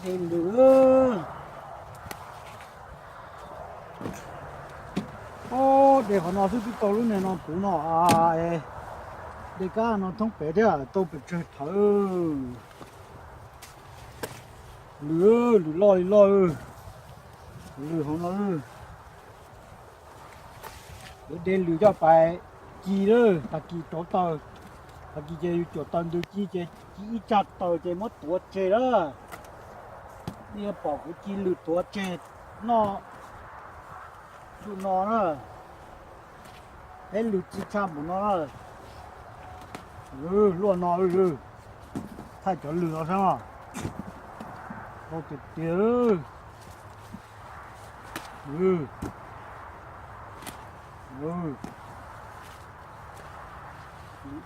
De lws. Ob, de qhov no xwb twb tau lub niag no puv no. De kab no thoob pem thiab tau pes tsawg thawv. Lws, lws loj li loj. Lws hauv no. Lawv de lws coj pais ci lawm, tag kis rauv taws, tag kis ces yus cuam taws ntws ci ces ci ib tsag taws ces muab tuav tseg lawm. Nej yuav pom kuv ci lws tuav tseg noj. Tsuj no na, peb lws txi tshaj npaum no na. Luaj no, thaij cov lws no saib os. Ntau tiag tiag. Lws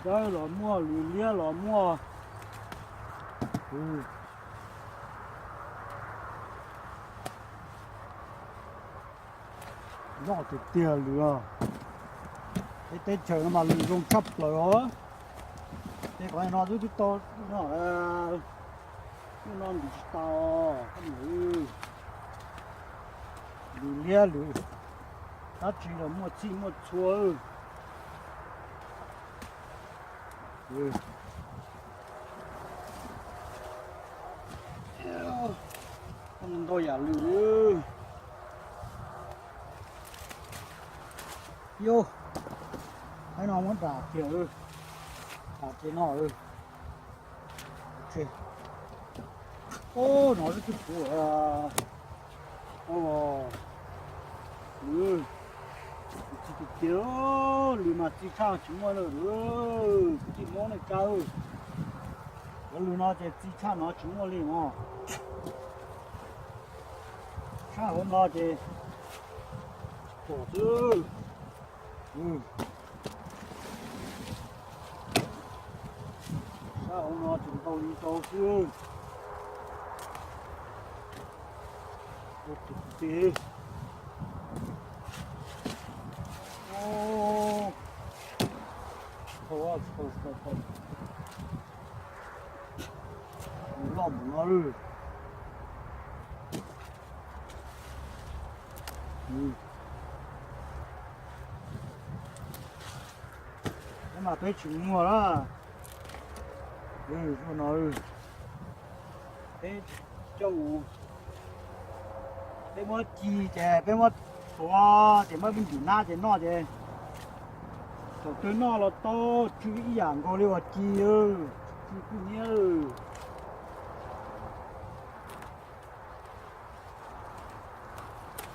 dawb los muaj, lws liab los muaj. Loj tiag tiag lws os. Peb teb chaws no mas lws zoo tshaj plaws os. Tej qhov no twb twb tau no, no ntws tsis tau. Lws liab lws, dab tsi los muaj txhij muaj txhua. Ntau yam lws. Yus, qhov no muab dam kiag, dam kiag no. Ub, no twb puv. Lws, txi tiag tiag, lws mas txi tshaj tsis muaj li. Kwv tij Hmoob nej tsa, cov lws no ces txi tshaj no tsis muaj li os. Sab hauv no ces tsis pom xwb. Sab hauv no tseem ntau li ntau xwb. Tus tis, loj mus no. Peb mas peb tsis muag lawm. Peb coj mus, peb muab ci ces peb muab tuav ces muab peb ntim nab ces noj ces thaum twg noj los tau, tsw ib yam nkaus li uas ci, tsw kub hnyiab.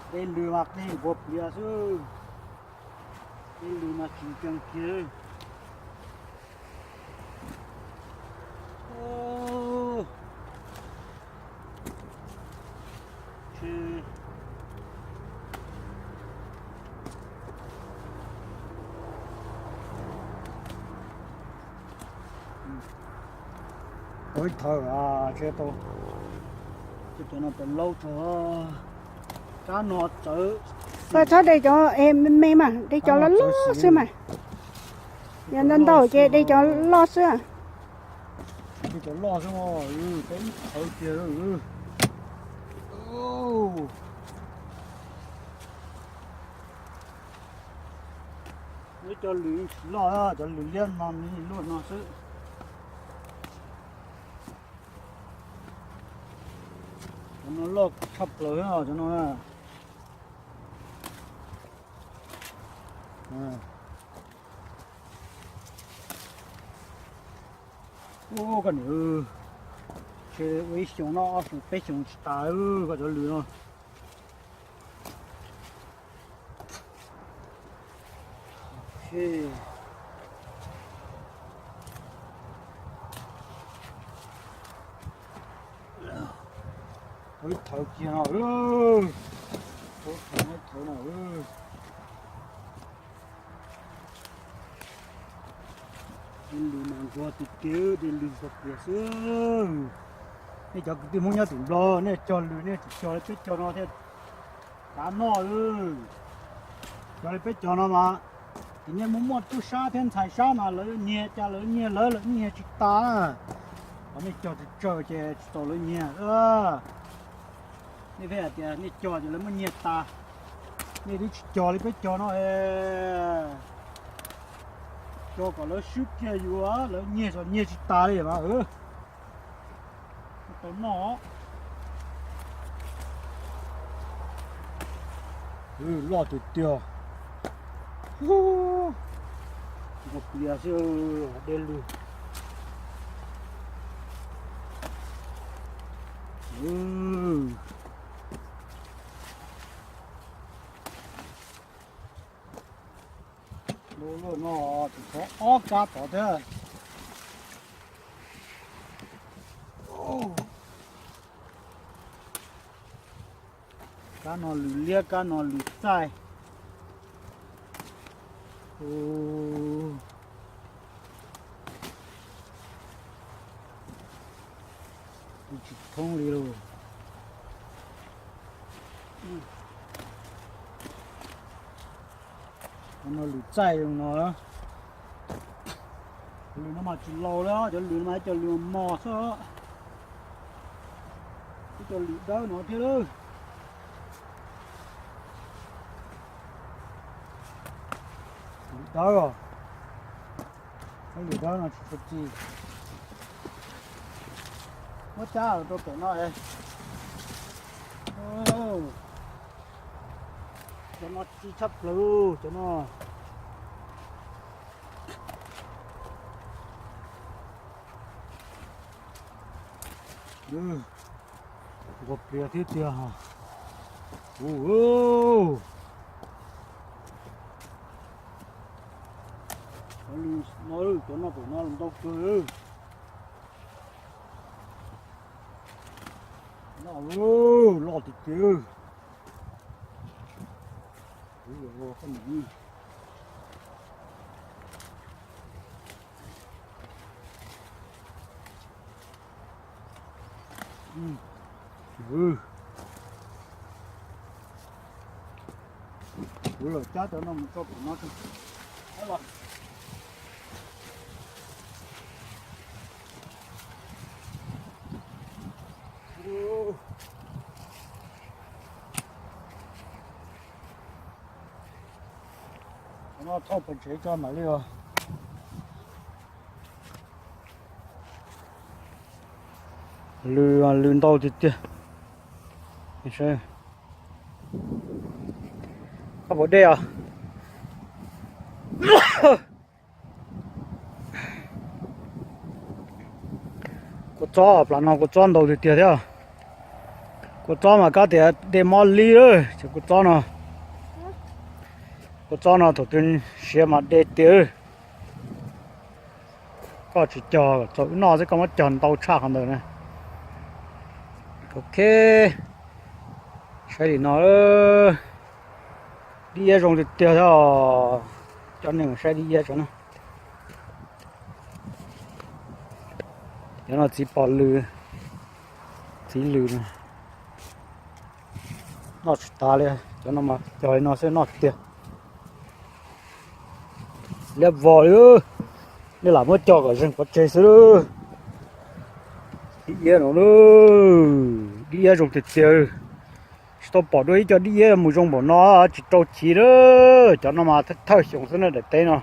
Tej lws mas tej npua plias xwb, tej lws mas tsis nkees kiag. Ib thawv, tau, cov no tau laub tso, rab no txawv. Koj txhob de cov me me mas, de cov loj loj xwb mas. Yog ntau ntau ces de cov loj xwb. De cov loj xwb, peb ib thawv kiag. Cov lws tsis loj, cov lws liab no luaj no xwb. Cov no loj tshaj plaws cov no. Ub, koj niam, ntshe ua ib xyoos no ob xyoos peb xyoos tsis tas koj cov lws no. Ib thawv kiag no, thawv no. Tej lws mas nquag tiag tiag, tej lws nquag tiag xwb. Nej cov kwv tij Hmoob nyob tim Nplog nej cog lws nej tsis cog li peb cog no thiaj kav noj. Cog li peb cog no mas, tim nej muaj muaj tub sab thiab ntxhais sab mas lawv nyiag cas lawv nyiag lawv, lawv nyiag tsis tas. Nej cog tsawg tsawg ces tsis txaus lawv nyiag. Nej pheej hais tias nej cog ces lawv muab nyiag tas. Nej twb tsis cog li peb cog no, cog kom lawv swb kiag yus, lawv nyiag txom nyem tsis tas li mas. Tau noj. Loj tiag tiag. Nkaus plias xwb, dej lwg. Lub no tseem tshuav ob kab tod thiab. Kab no lws liab, kab no lws txaij. Tsis thoob li lauj. No lws txaij no. Lws no mas tsis laus li, cov lws no mas cov lws mos xwb. Ib co lws dawb no thiab lawm. Lws dawb os. Lws dawb no tsis txi. Muab cab rau pem no. Cov no txi tshaj plaws cov no. Nquag plias thiab tiag. Ua, cov no pem no ntau kawg. Loj tiag tiag. Kuv los cab cov no mus tso pem no. Cov no thauj pem tsev tso mam li os. Lws, lws ntau tiag tiag. Koj puas dej os? Kua txob, plas no kua txob ntau tiag tiag thiab. Kua txob mas kab tias dej mob li lawm, ces kua txob no, kua txob no thaum twg siav mas dej tiag. Koj tsis cog txaus wb noj xwb, koj muab cog ntau tshaj qhov ntawd na. Ok, saib li no, dib iab zoo tiag tiag thiab. Coj nej mus saib dib iab tso na. Cov no txiv pos lws, txiv lws no. Noj tsis tas li, cov no mas cog li no xwb noj tiag. Liab vog li, nej lam muab cog kom zeeg pov tseg xwb. Dib iab no, dib iab zoo tiag tiag. Tsis tau pom dua ib co dib iab mus zoo npaum no, tsis rau chiv lawm. Cov no mas thawj xyoos xwb na, daim teb no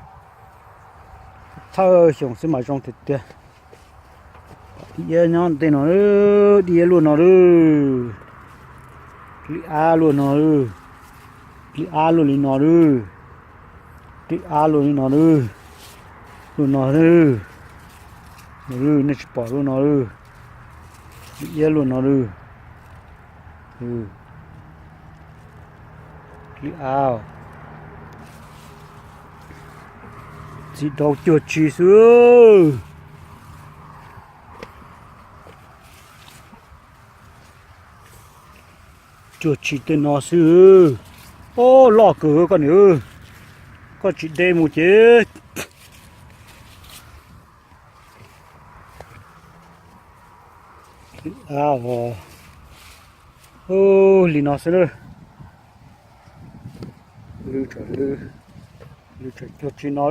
thawj xyoos xwb mas zoo tiag tiag. Dib iab nyob ntej no, dib iab luaj no lawm. Dib ab luaj no lawm. Dib ab luaj li no lawm. Dib ab luaj li no lawm. Luaj no lawm. Nej tsis pom luaj no lawm. Dib iab luaj no lawm. Dib ab, txiv dau cuag tsi xwb. Cuag tsi tej no xwb. Ob, loj kawg koj niam. Koj tsis de mus ces. Li no xwb. Lws, lws tsam cuag tsi no.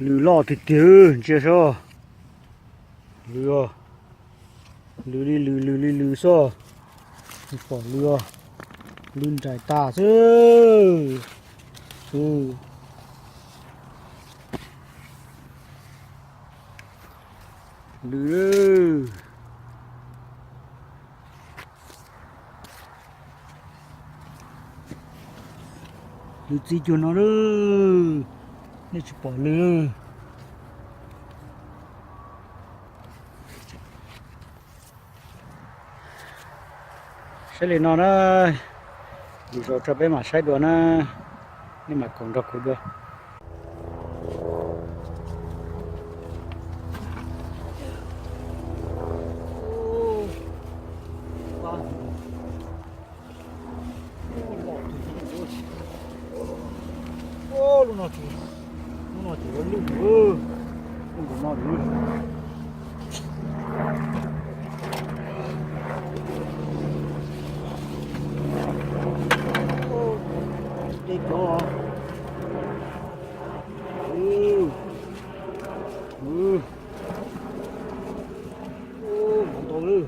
Lws loj tiag tiag, ntsia saib. Lws os, lws li lws, lws li lws xwb. Tsis pom lws os, lws nraim tas xwb. Lws. Lws txi cuag no lawm, nej tsis pom lws. Saib li no na, lwm zaus tso peb mam saib dua na, nej mam koom nrog kuv dua. Lub no ces, lub no ces lub lwj, lub nkaus no lwj. Dej cov. Mov ntau lawm.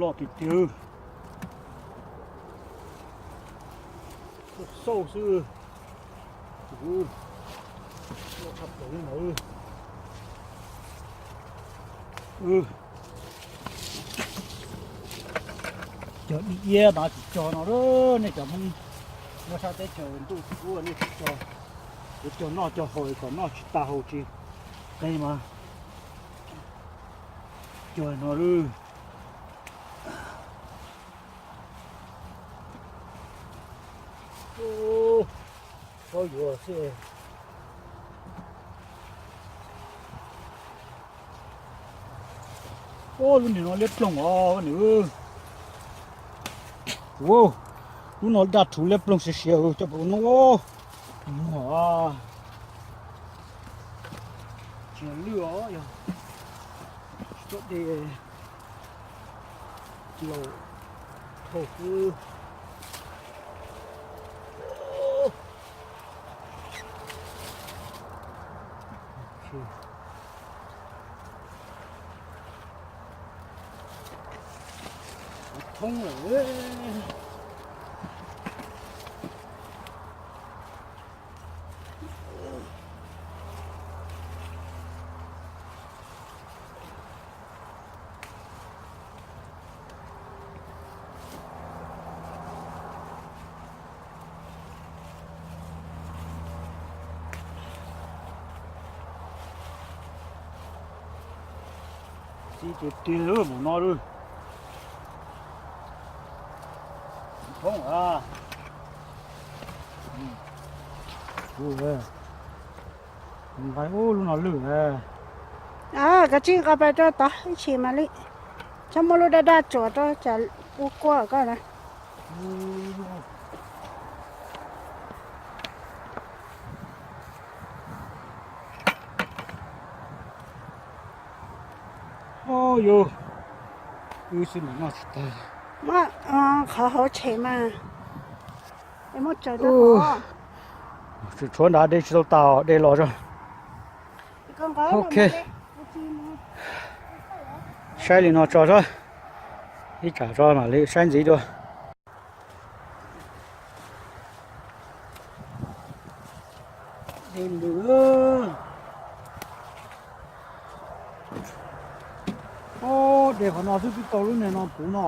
Loj tiag tiag. Xauj xwb. Loj tshaj plaws li no. Cog dib iab mas tsis cog no, nej cov Hmoob nyob sab teb chaws ntuj tsis ub nej tsis cog. Yuav cog noj cog haus kom noj tsis tas haus tsis qe mas cog no lawm. Txhob yuav xwb. Ua lub niag no liab ploog os nws. Lub no daj rhuv liab ploog siav siav coj pum no. Tsis lwj os, yog tsis tuaj de laus thauj xwb. Thoob lawm. Txi tiag tiag mus no lawm. Thoob a. Nqaij ub lub no lwj. Koj tsij nqa pais rau tod ib tshis mam li. Txhob muab lub daj daj tsuas rau tsam ua kua koj na. Yus, wb xwb mas noj tsis tag. Muab qhov hauv tshem mas. Muab tsaws rau hauv. Tshuav nrad de tsis tau tas, de los tso. Ok. Saib li no tso sab, ib tsam tso mam li saib ntxiv dua. De lwm. Ob, de qhov no xwb twb tau lub niag no puv no.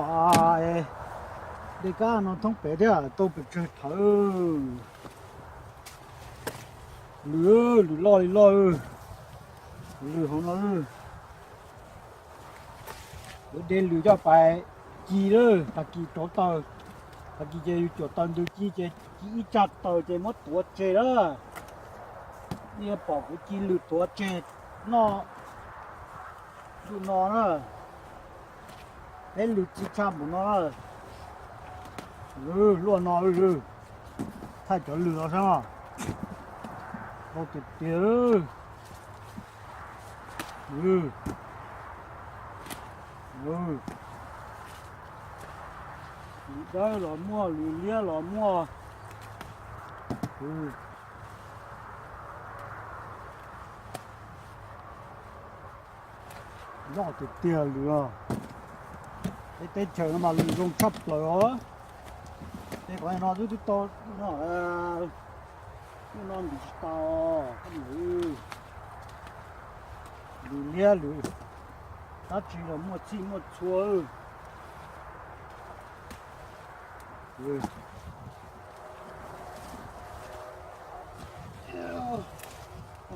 De kab no thoob pem thiab tau pes tsawg thawv. Lwm, lwm loj li loj. Lwm hauv no. Yuav de lwm coj pais ci lawm, tag kis rauv taws, tag kis ces yus cuam taws ntws ci ces ci ib tsag taws ces muab tuav tseg lawm. Nej yuav pom kuv ci lwm tuav tseg noj ntuj no na. Peb lws txi tshaj npaum no. Luaj no, thaij cov lws no saib. Ntau tiag tiag. Lws dawb los muaj, lws liab los muaj. Loj tiag tiag lws. Peb teb chaws no mas lws zoo tshaj plaws os. Tej qhov no twb twb tau no, lub no ntim tsis tau. Lws liab lws dab tsi los muaj txhij muaj txhua.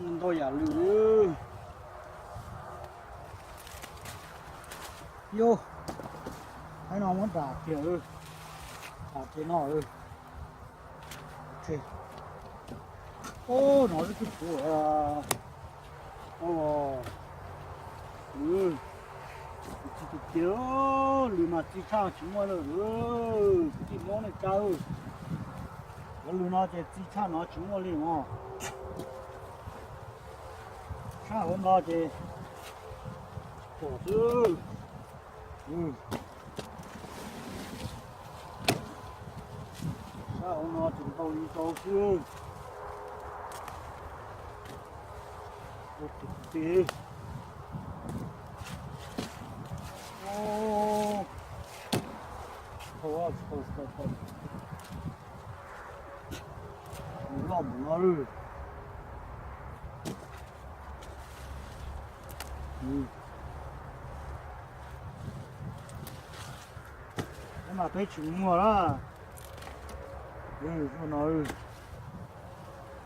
Ntau yam lws. Yus, qhov no muab dam kiag, dam kiag no. Ub, no twb puv. Lws, txi tiag tiag, lws mas txi tshaj tsis muaj lawm. Kwv tij Hmoob nej cab, cov lws no ces txi tshaj no tsis muaj li os. Tshaj hauv no ces tsis pom xwb. Sab hauv no tseem ntau li ntau xwb. Ua tus tis. Loj mus no lawm. Mas peb tsis muag lawm.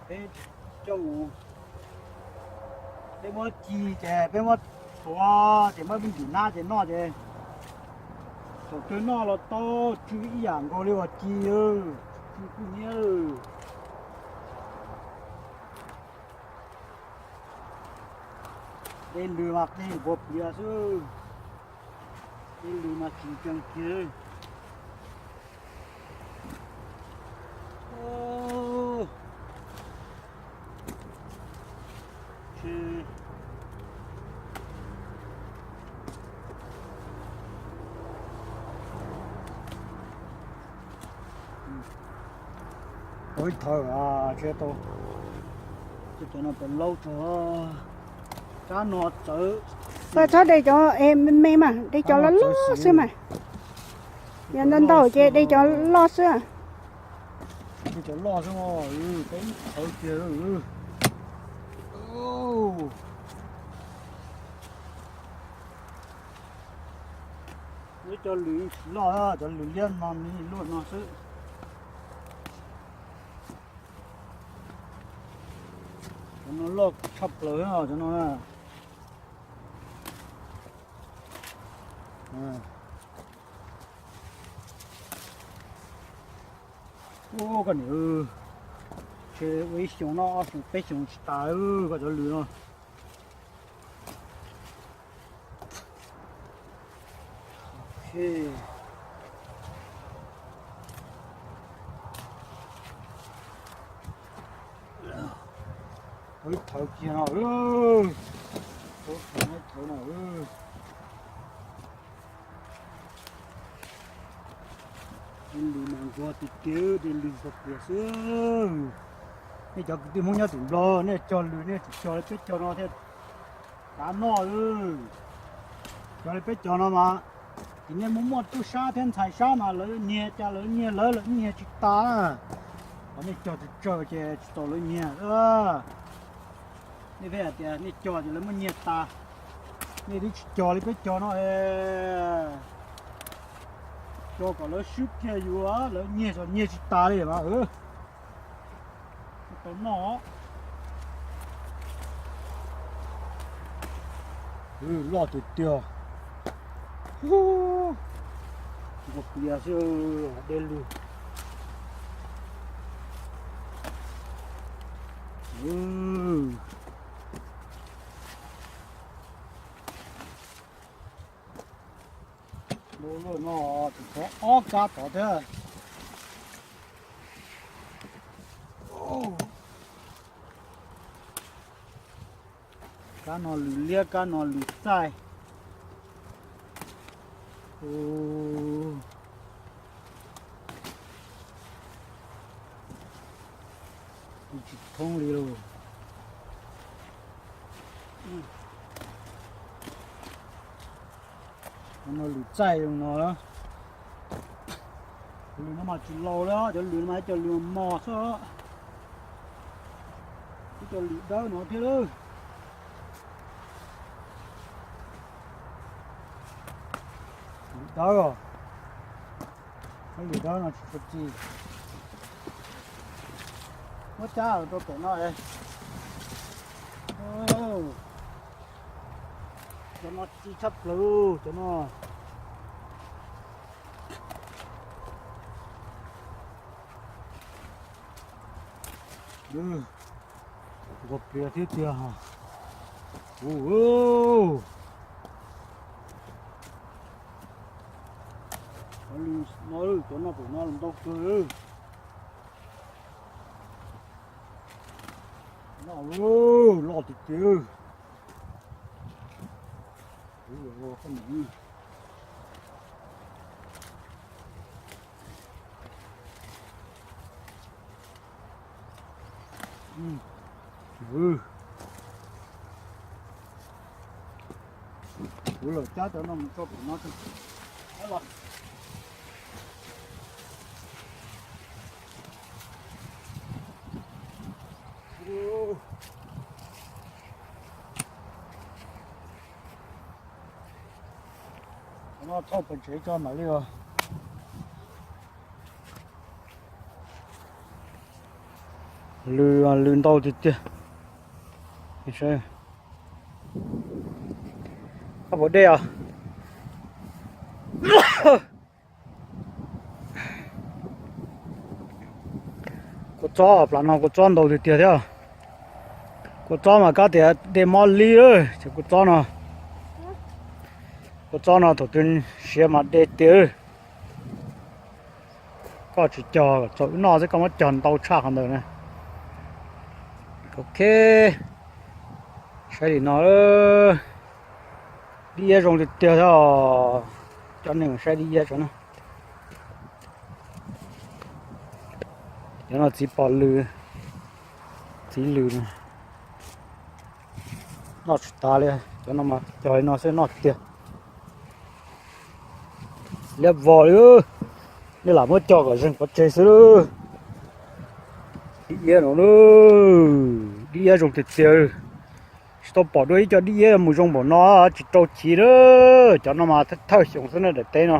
Peb coj mus, peb muab ci ces peb muab tuav ces muab ntim nab ces noj ces thaum twg noj los tau, tsw ib yam nkaus li uas ci, tsw kuj nyiab. Dej lws mas dej npua plias xwb. Dej lws mas tsis nkees kiag. Ua ib thawv, tsis tau, cov no pem laub tso, rab no txawv. Koj txhob de cov me me mas, de cov loj loj xwb mas. Yog ntau ntau ces de cov loj xwb. De cov loj xwb, peb ib thawv kiag. Lub cov lws tsis loj, cov lws liab no me luaj no xwb. Cov no loj tshaj plaws cov no. Ub, koj niam, ntshe ua ib xyoo no ob xyoo peb xyoo tsis tas koj cov lws no. Ib thawv kiag no, thawv no. Lws mas nquag tiag tiag, lws nquag tiag xwb. Nej cov kwv tij Hmoob nyob tim Nplog, nej cog lws nej tsis cog li peb cog no thiaj kav noj. Cog li peb cog no mas, ces nej muaj muaj tub sab thiab ntxhais sab mas lawv nyiag, cas lawv nyiag lawv, lawv nyiag tsis tas. Qhov nej cog tsawg tsawg ces tsis txaus lawv nyiag. Nej pheej hais tias nej cog ces lawv muab nyiag tas. Nej twb tsis cog li peb cog no, cog kom lawv swb kiag yus, lawv nyiag, nyiag tsis tas li mas. Tau noj. Loj tiag tiag. Nquag plias xwb, dej lws. Lub no tseem tshuav ob kab tod thiab. Kab no lws liab, kab no lws txaij. Tsis thoob li lauj. Cov no lws txaij zoo no. Lws no mas tsis laus li, cov lws no mas ib co lws mos xwb. Ib co lws dawb no thiab lawm. Lws dawb os. Lub lws dawb no tsis tshua txi. Muab cab rau pem no. Cov no txi tshaj plaws cov no. Nquag plias thiab tiag. Ua, cov no, cov no pem no ntau kawg. Loj, loj tiag tiag. Kuv los cab cov no mus tso pem no. Cov no thauj pem tsev tso mam li os. Lws, lws ntau tiag tiag. Koj puas dej os? Kua txob plas no kua txob ntau tiag tiag thiab. Kua txob mas kab tias dej mob li, ces kua txob no, kua txob no thaum twg siav mas dej tiag. Koj tsis cog txaus wb noj xwb, koj muab cog ntau tshaj qhov ntawd na. Ok, saib li no, dib iab zoo tiag tiag thiab. Coj nej mus saib dib iab tso na. Cov no txiv pom lws, txiv lws no. Noj tsis tas li, cov no mas cog li no xwb noj tiag. Liab vog li, nej lam muab cog kom zeeg pov tseg xwb. Dib iab no, dib iab zoo tiag tiag. Tsis tau pom dua ib co dib iab mus zoo npaum no, tsis rau chiv na. Cov no mas thawj xyoo xwb na, daim teb no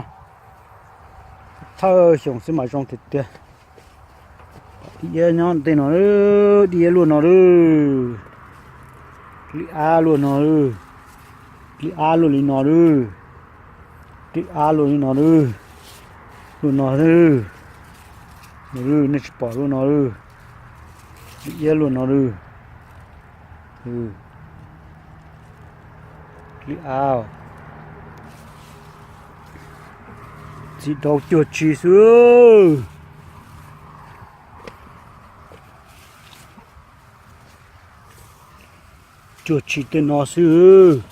thawj xyoo xwb mas zoo tiag tiag. Dib iab nyob ntej no, dib iab luaj no lawm. Dib ab luaj no lawm. Dib ab luaj li no lawm. Dib ab luaj li no lawm. Luaj no lawm. No lawm, nej tsis pom luaj no lawm. Dib iab luaj no lawm. Dib ab, txiv dau cuag tsi xwb. Cuag tsi tej no xwb.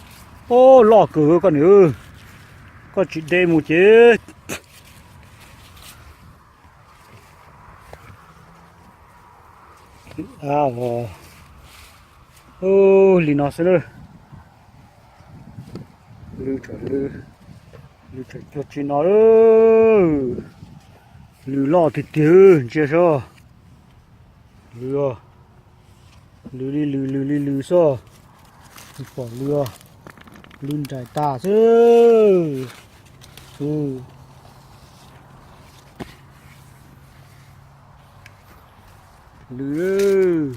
Ob, loj kawg koj niam, koj tsis de mus ces. Li no xwb na. Lws, lws tseem cuag tsi no. Lws loj tiag tiag, ntsia saib. Lws, lws li lws, lws li lws xwb. Pom lws, lws nraim tas xwb. Lws,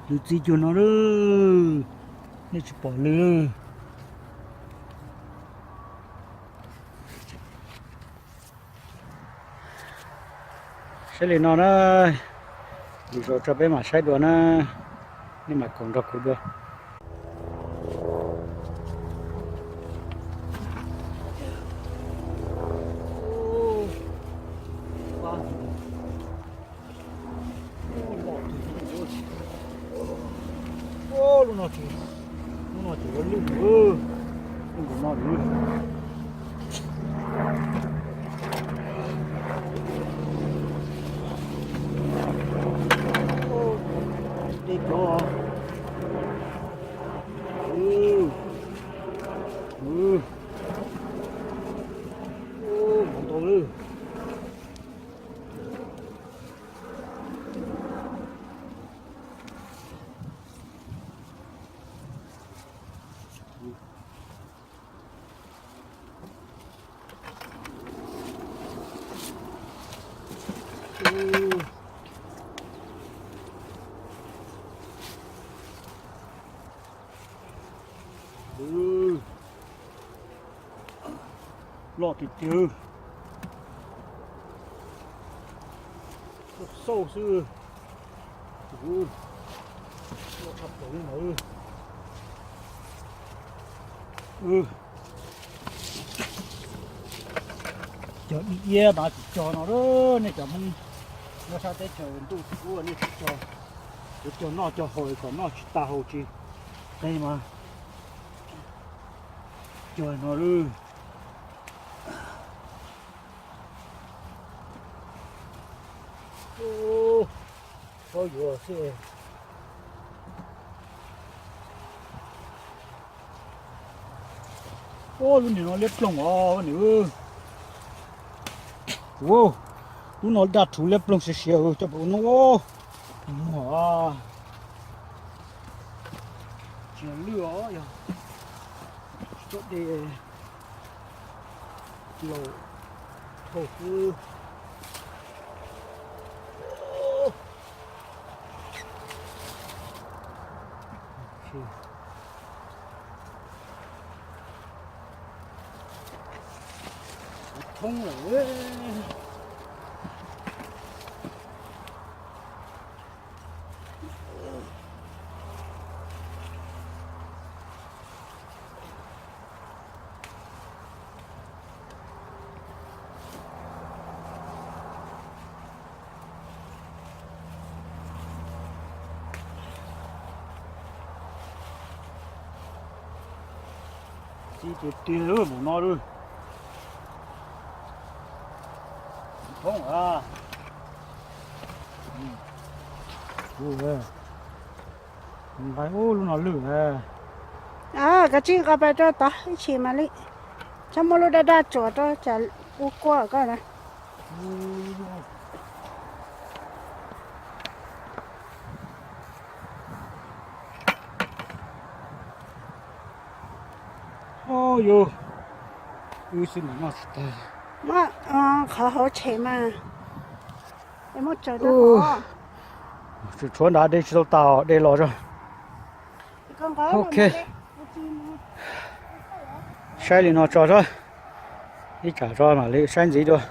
lws txi cuag no lawm, nej tsis pom lws. Saib li no na, lwm zaus tso peb mam saib dua na. Nej mam koom nrog kuv dua. Lub no ces, lub no ces ua lwj, lwj nkaus no lawm. Dej cov, mov ntau lawm. Loj tiag tiag. Xauj xwb. Loj tshaj plaws li no. Cog dib iab mas tsis cog no, nej cov Hmoob nyob sab teb chaws ntuj tsis ub nej tsis cog, yuav cog noj cog haus kom noj tsis tas haus tsis qe mas cog no lawm. Txhob yuav xwb. Ua lub niag no liab ploog os niam. Ua lub no daj rhuv liab ploog siav siav coj pem ua no. Tsis lwj os, yog tsis txhob de laus dhau xwb. Thoob lawm. Txi tiag tiag lub mus no lub. Thoob a. Nqaij ub lub no lwj. Kav tsij nqa pais rau tod ib tshis mam li. Txhob muab lub daj daj tsuas rau tsam ua kua koj na. Au yus, wb xwb mas noj tsis tag. Qhov hauv tshem mas. Tshuav nrad de tsis tau tas, de los tso. Ok, saib li no tso, ib tsam tso mam li saib ntxiv dua.